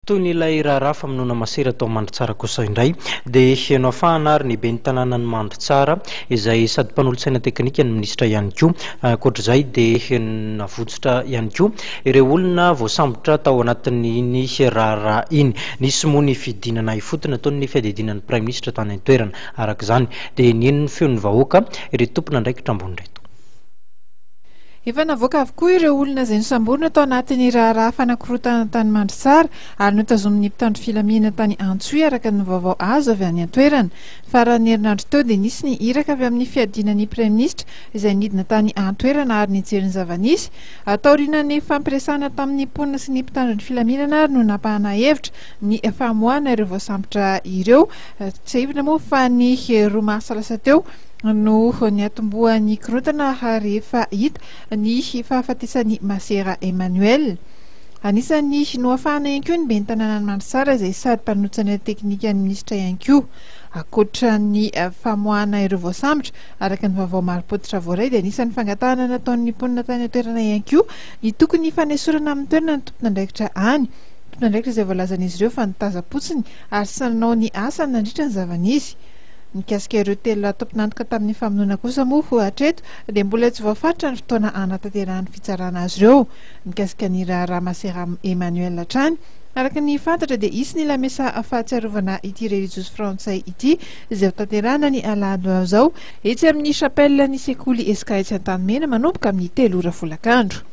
Toy ny ilay raharaha famonoana masera tao Mandritsara kosa indray dia noafahana ary ny ben'ny tanànan'i Mandritsara izay sady mpanolotsaina teknika ny minisitra ihany koa. Ankoatra izay dia navotsotra ihany koa ireo olona voasambotra tao anatin'iny raharaha iny. Nisy moa ny fidinana ifotony nataon'ny fiadidiana ny praiminisitra tany an-toerana. Araka izany dia nihaino ny feon'ny vahoaka ireto tompon'andraikitra ambony ireto. Efa navoaka avokoa ireo olona izay nosamborina tao anatin'ny raharaha fanakorontana tany Mandritsara ary notazomin'ny mpitandro filaminana tany Antsohihy araka ny vaovao azo avy any an-toerana. Ny faran'ny herinandro teo dia nisy ny iraka avy amin'ny fiadiana ny Praiminisitra izay nidina tany an-toerana ary nijery ny zava-nisy. Taorian'ny fampiresahana tamin'ny mponina sy ny mpitandro ny filaminana ary no napahana hevitra ny famoahana ireo voasambotra ireo. Tsiahivina moa fa ny 2 marsa lasa teo no niatombohan'ny korontana rehefa hita ny fahafatesan'i Masera Emmanuel. Anisan'ny nohafahana ihany koa ny ben'ny tanànan'i Mandritsara izay sady mpanolotsaina teknikan'ny minisitra ihany koa. Ankoatra ny famoahana ireo voasambotra, araka ny vaovao marim-pototra voaray dia anisan'ny fangatahana nataon'ny mponina tany an-toerana ihany koa ny tokony fanesorana amin'ny toerana ny tompon'andraikitra any. Tompon'andraikitra izay voalazan'izy ireo fa nitazam-potsiny ary tsy nanao ny asany nandritra ny zava-nisy. Mikasika ireo telolahy tompon'antoka tamin'ny famonoana kosa moa hatreto dia mbola tsy voafaritra ny fotoana hanatanterahan'ny fitsarana azy ireo. Mikasika ny raharaha Masera Emmanuel hatrany, araka ny fantatra dia hisy ny lamesa fahatsiarovana ity relijiozy frantsay ity izay hotanterahana ny alahady ho avy izao etsy amin'ny chapelle ny sekoly Esca etsy Antanimena manomboka amin'ny 3 ora folakandro.